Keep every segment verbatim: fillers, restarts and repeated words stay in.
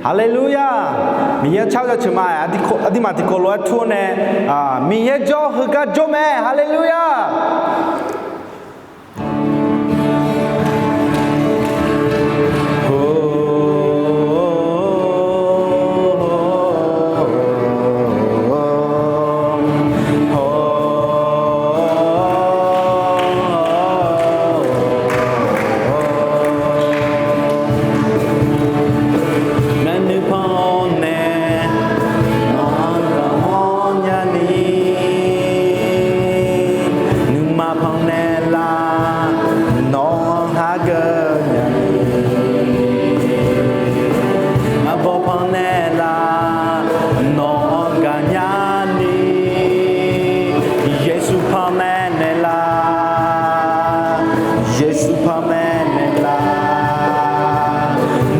Haleluya! Miqyaer car-eu jaceuq ma-aq, aqdirmaf tiqkawv lof-aer tur-awr nae, Miqyaer jawr, heugar jawr mae. Haleluya! Ngar nuipanq-awr nae nawq-anr gaq-awr nyani, nuima panq naeqlaf nawq-anr hageuf nyani, maqbaw panq naeqlaf nawq-anr gaqnya ni, Yeqsur panq mae naeqlaf, Yeqsur panq mae naeqlaf,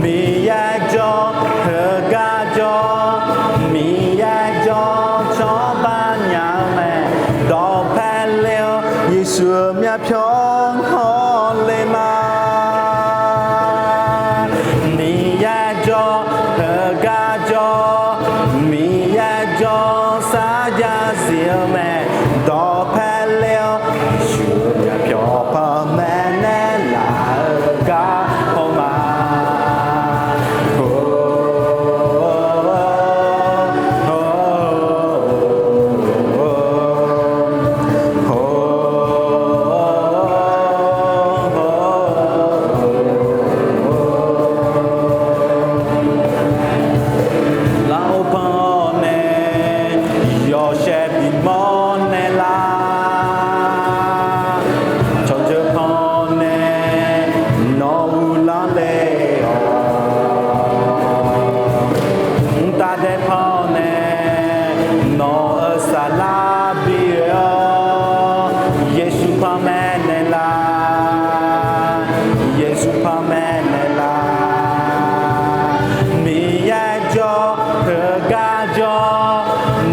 Miqyaer jawr, heugar jawr, Miqyaer jawr, cawba nya-eu mae, dawqpae le-awr Yeqsur-euq myavpyawq hawle ma. Miqyaer jawr, heugar jawr, Miqyaer jawr, sarjax zif-eu mae, dawqpae le-awr Yeqsur-euq myavpyawq panq mae naeqlaf-eu gar haw ma. Larghov panq-awr nae yawshaef bimawr naeqlaf, cawqjeuq panq-awr nae nawq-euq uvlanr le-awq, mqtav dae panq-awr nae nawq-euq saflar bi oe-awr, Yeqsur panq mae naeqlaf, Yeqsur panq mae naeqlaf, Miqyaer jawr, heugar jawr,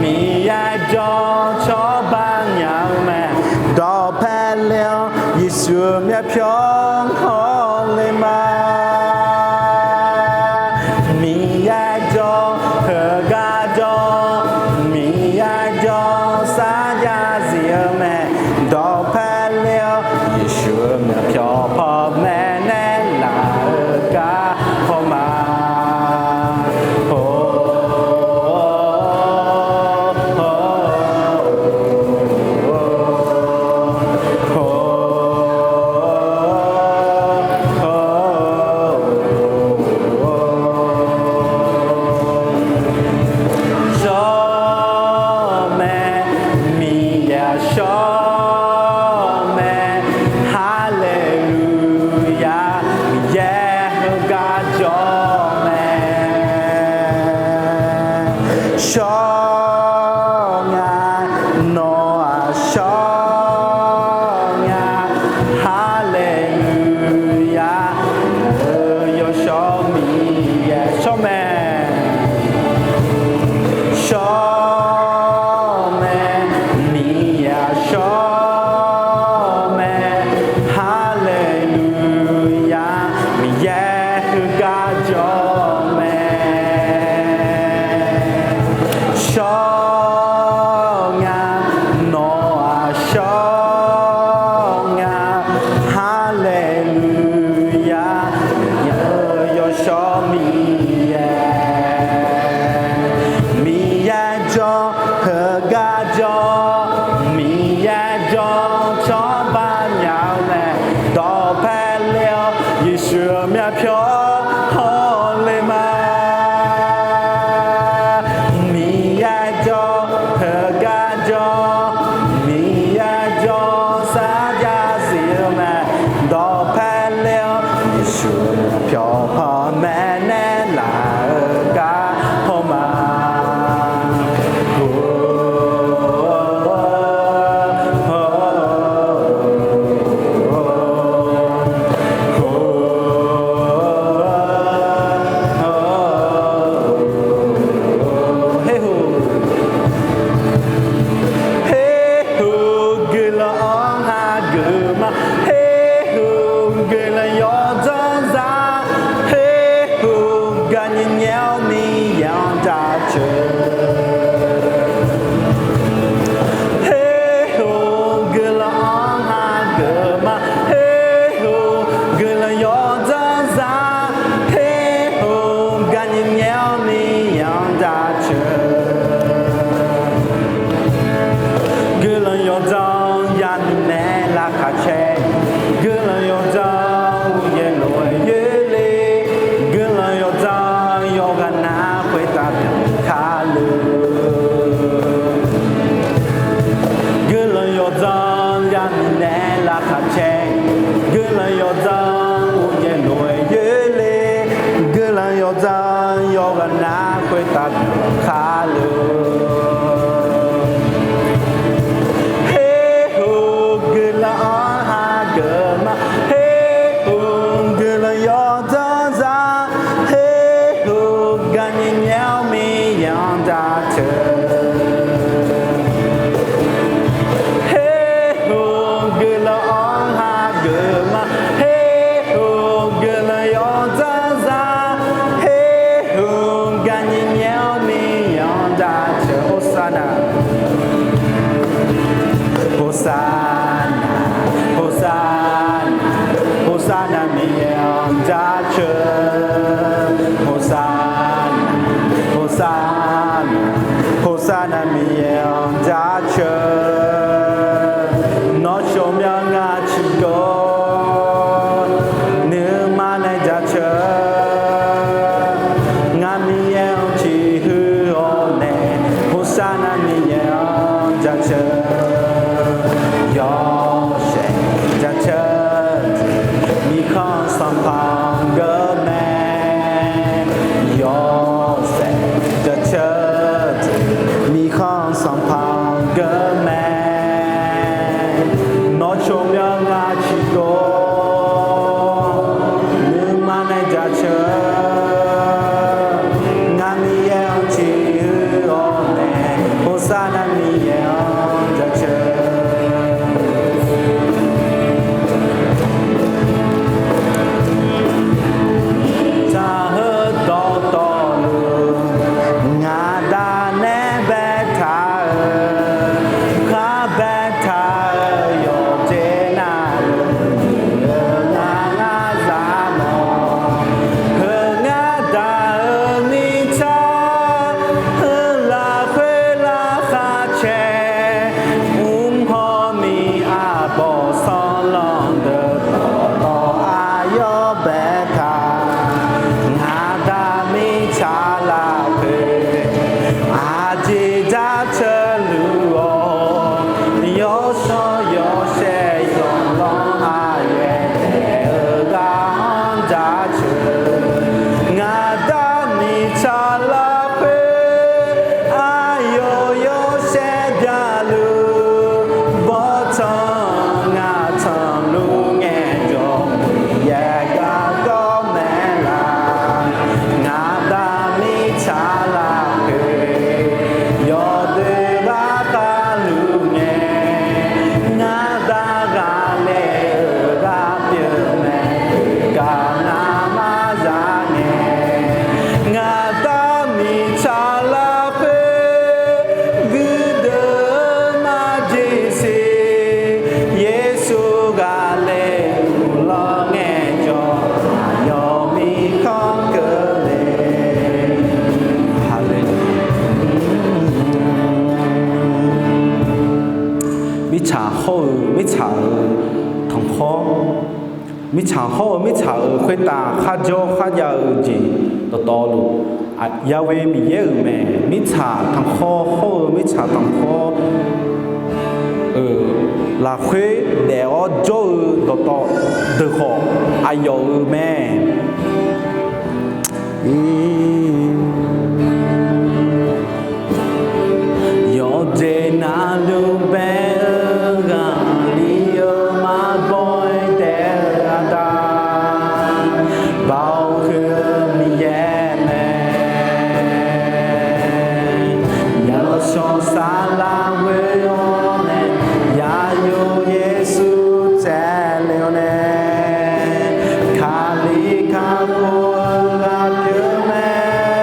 Miqyaer jawr, cawba nya-eu mae, dawqpae le-awr Yeqsur-euq myavpyawq hawle ma. Miqyaer jawr, heugar jawr, Miqyaer jawr, sarjax zif-eu mae, dawqpae le-awr Yeqsur-euq myavpyawq panq mae naeqlaf-eu gar haw ma. Shawr mae, Miqyaer shawr mae, haleluya, Miqyaer heugar jawr mae. Shawr nga, nawq-aq shawr nga, haleluya, yawshawr Miqyaer shawr mae. Shawr mae, Miqyaer shawr mae, haleluya, Miqyaer heugar jawr mae. Nyaer-awr Miqyaer-anr jaceuq. Her-eu guiqlanq-anr hageuf ma. Her-eu guiqlanq yawdzanr za. Her-eu gaqnyiq nyaer-awr Miqyaer-anr jaceuq. Guiqlanq yawdzanr ya'ni nae lavkhaq caer. Guiqlanq yawdzanr uqyaer lof-aer yoerle. Guiqlanq yawdzanr yawqghaq nar khoertav byan kale. Guiqlanq yawdzanr ya'ni nae lavkhaq caer. Guiqlanq yawdzanr uqyaer lof-aer yoerle. Guiqlanq yawdzanr yawqghaq nar khoertav byan kale. Her-eu guiqlanq-anr hageuf ma. Her-eu guiqlanq yawdzanr za. Her-eu gaqnyiq nyaer-awr Miqyaer-anr jaceuq. Her-eu guiqlanq-anr hageuf ma. Her-eu guiqlanq yawdzanr za. Her-eu gaqnyiq nyaer-awr Miqyaer-anr jaceuq. Hosanna. Hosanna, Hosanna, Hosanna Miqyaer-anr jaceuq. Hosanna, Hosanna, Hosanna Miqyaer-anr jaceuq. Nawr shawqmyanr ngar ciqgawr nuima nae jaceuq. Ngar Miqyaer-anr ciqhuiq-awr nae, Hosanna Miqyaer-anr jaceuq. Yawshaef jaceuq, mirkhanq sanqpaq-anr geur mae. Yawshaef jaceuq, mirkhanq sanqpaq-anr geur mae. Nawr tsawrmyanr ngar ciqgawr nuima nae jaceuq. Ngar Miqyaer-anr ciqhuiq-awr nae, Hosanna Miqyaer-anr jaceuq. Tsaq heu dawqtawvluf, ngaq da nae baetaq-euq, khar baetaq-euq yawqjeq navluf, ngar ngar zaq mawf. Heu ngar daq-euq mirtsaq, heu lafkhoer lavkhav cae, mrhaw miq arbawr sanqlanq deuq dawqtawv aqyawf baetaq. Ngaq da mirtsaq lafkhoer aqjeq jaceuq luf-awr, yawshawr yawshaef yawqlanr aqyaer daef-eu ghaq-anr jaceuq. Ngaq da mirtsaq lafkhoer aqyawf yawshaef byaqluf, bawrtsanq ngaq tsanqluf ngaejawr, Miqyaer garkawv mae laf. Ngaq da mirtsaq lafkhoer yawdoer ghaq khavluf ngae, ngaq da ghaqler-euq ghaq pyeuf mae. Gaq ngamaf zaq ngae, ngaq da mirtsaq lafkhoer guirdeuv-eu marjeqsiq, Yeqsur ghaqler-euq lanr ngaejawr, aqyawf mirkhanq keuvle. Haleluya. Mirtsaq hawr-eu mirtsaq-euq tanqkhawr, mirtsaq hawr-eu mirtsaq-euq khoertav kharjawr kharjav-eu jeq dawqtawvluf, Yahweh Miqyaer-euq mae. Mirtsaq tanqkhawr hawr-eu mirtsaq tanqkhawr-euq lafkhoer daef-awr jawr-eu dawqtawv deuq khawf aqyawf-euq mae. Yawqjeq navluf bae-eu ghaq ni-eu maqbawr-aer daef-eu aqda, Baoq huiq-eu Miqyaer mae. Yawshawr saflar ghoe-awr nae, Yayur Yeqsur tsaevle-awr nae, Kali kakhof-eu ghaq pyeuf mae.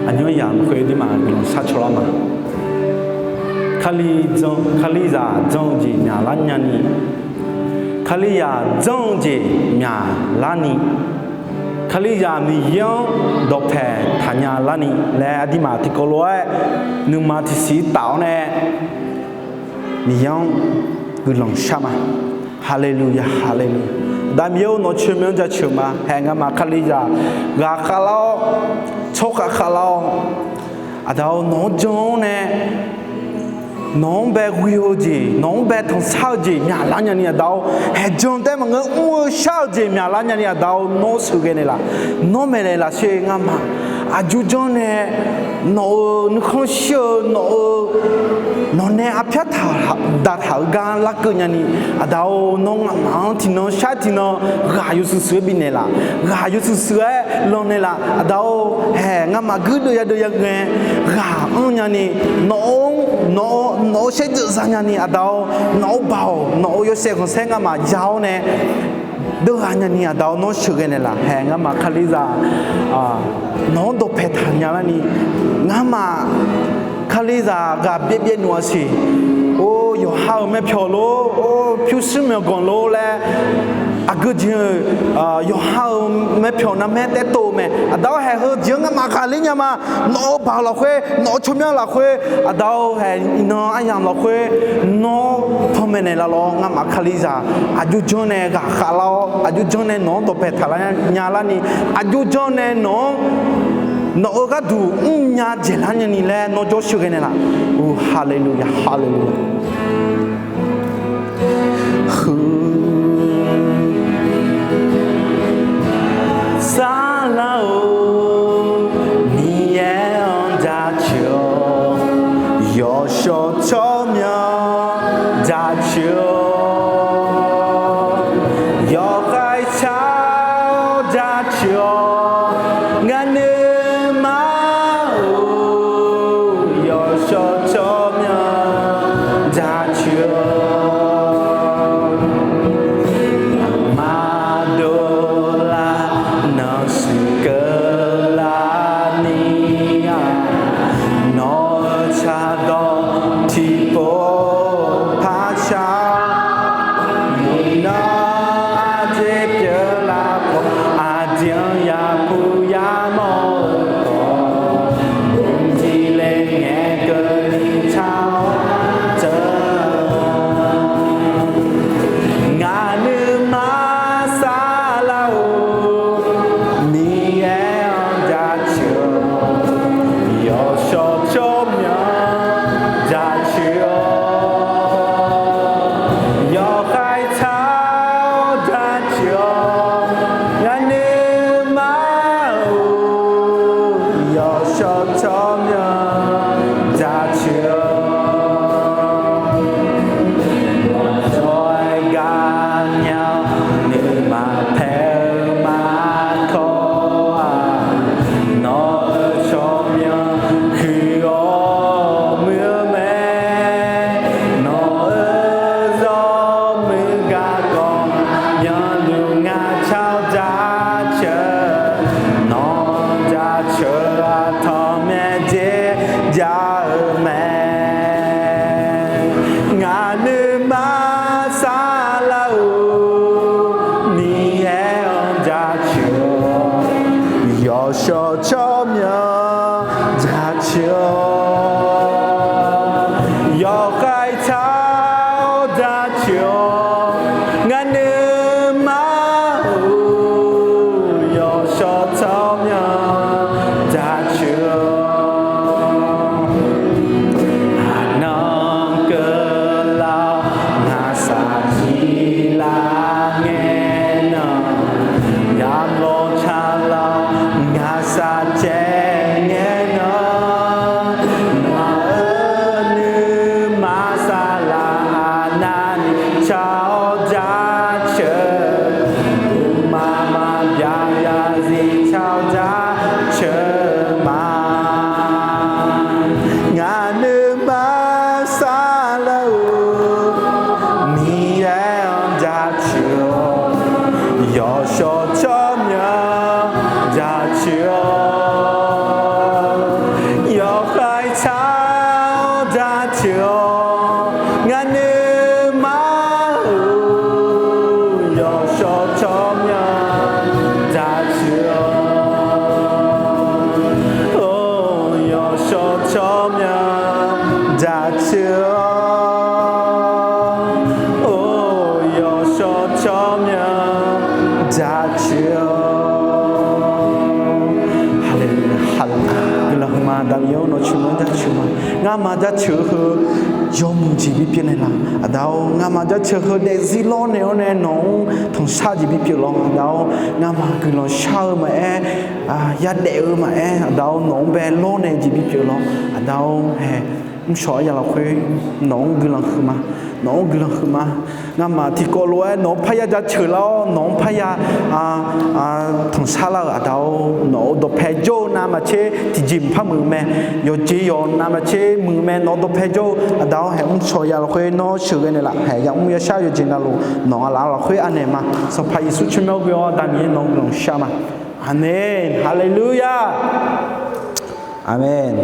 Aqnymr yamq khoer dirmaf guiqlanq shar cawlar ma. Kalizaq jan-eu jeq myaqlar nyani, Kalizaq janr-eu jeq myaqlarni, Kalizaq Miqyaer-anr dawqpaeq taqnya larni laer aqdirmaf tiqkawv lof-aer nuima tiqsiq taf-awr nae Miqyaer-anr guiqlanq shar ma. Haleluya, haleluya. Aqda Miqyaer-or, nawq-eu tsawrmyanr-anr jaceuq ma. Haeq ngamaf Kalizaq ghaqkhav lar-awr, tsawrkhav khav lar-awr, Aqda-or, nawq-anr jan-awr nae nawq-anr bae ghoe-eu jeq, nawq-anr bae tanqsar-eu jeq myaqlar nyani Aqda-or, haeq jan taef maqngeur mr-eu shar-eu jeq myaqlar nyani Aqda-or, nawr sheuqghae naeqlaf, nawr maeqnaeq lafsher ngamaf aqjox janr nae nawq-euq nuikhanr shir-eu nawq-eu nawq nae arpyar taq daqtaq-eu gar larkeuv nyani Aqda-or, nawr ngamaf-anr tiqnan shar tiqnan ghaq yawshuif shuif-aer bifnaeq laf, ghaq yawshuif shuif-aer lannaeq laf Aqda-or, haeq ngamaf guirdeuv yadeuv yaghae ghaq anr nyani nawq-anr nawq-eu shaerdzeuf za nyani Aqda-or, nawq-eu baoq nawq-eu yawshaef khanqsaer ngamaf ya-awr nae deurgha nyani Aqda-or, nawr sheuqghae naeqlaf. Haeq ngamaf Kalizaq nawq-anr dawqpaeq taqnya larni ngamaf Kalizaq ghaq byaev byaev nuf-a siq. Or, yawqha-euq maerpyawq lor, or, pyurshuir myawqganq lor laer aqgeu jeq-eu yawqha-euq maerpyawq narmaer taev tov-eu mae. Aqda-or, haeq heu jeq-anr ngamaf ghaqler nya ma. Nawq-eu baoq lafkhoer, nawq-eu tsawrmyanr lafkhoer, Aqda-or, haeq iqnan aryamq lafkhoer nawr panmaeq naeqlaf lawr, ngamaf Kalizaq aqjox janr nae ghaqkhav lar-awr, aqjox janr nae nawq-anr dawqpaeq taqlar nya larni, aqjox janr nae nawq-anr nawq-eu gharduq mrnya dzaeqlar nyani laer nawr jawr sheuqghae naeqlaf. Haleluya, haleluya. Huiq saflar-or, Miqyaer-anr jaceuq-awq, yawshawr tsawrmyanr jaceuq-awq, yawqghaq shar-awr jaceuq-awq, ngaq nuima-or, yawshawr tsawrmyanr jaceuq-awq, maqdov lar nanqshuif keuv jaceuq-awq. Ngar nuima-euq yawshawr tsawrmyanr jaceuq-awq. Or, yawshawr tsawrmyanr jaceuq-awq. Or, yawshawr tsawrmyanr jaceuq-awq. Haleluya, haleluya. Guiqlanq huiqma, Aqda Miqyaer-or, nawq coeq ma jaceuq ma. Ngamaf jaceuq heu yawmuiq jeq bipyeuf naeqlaf. Aqda-or, ngamaf jaceuq heu daefzir lawrnaeq-awr nae nawq-anr tanqshar jeq bipyeuf lawr. Aqda-or, ngamaf guiqlanq shar-eu maqaer, yadaef-eu maqaer, Aqda-or, nawq-anr bae lawrnaeq jeq bipyeuf lawr. Aqda-or, hae, mrshawq-aer ya lafkhoer nawq-anr guiqlanq huiqma. Nawq-anr guiqlanq huiqma. Ngamaf tiqkawv lof-aer nawq-anr parya jaceuq lar-awr, nawq-anr parya tanqshar lar-euq Aqda-or, nawq-euq dawqpae jawr-eu navmaqtser tiqjeq mqpar muiq-eu mae. Yawqjeq yawq navmaqtser muiq-eu mae. Nawq-euq dawqpae jawr-eu Aqda-or, hae, mrshawq ya lafkhoer nawr sheuqghae naeqlaf. Hae, yamr yashar yawqjeq navluf nawq-a laf-a lafkhoer anaeq ma. Sanqpaq Yeqsur tsawrmyanr ghoe-awr Aqda Miqyaer nawq-anr guiqlanq shar ma. Aqmeq. Haleluya. Aqmeq.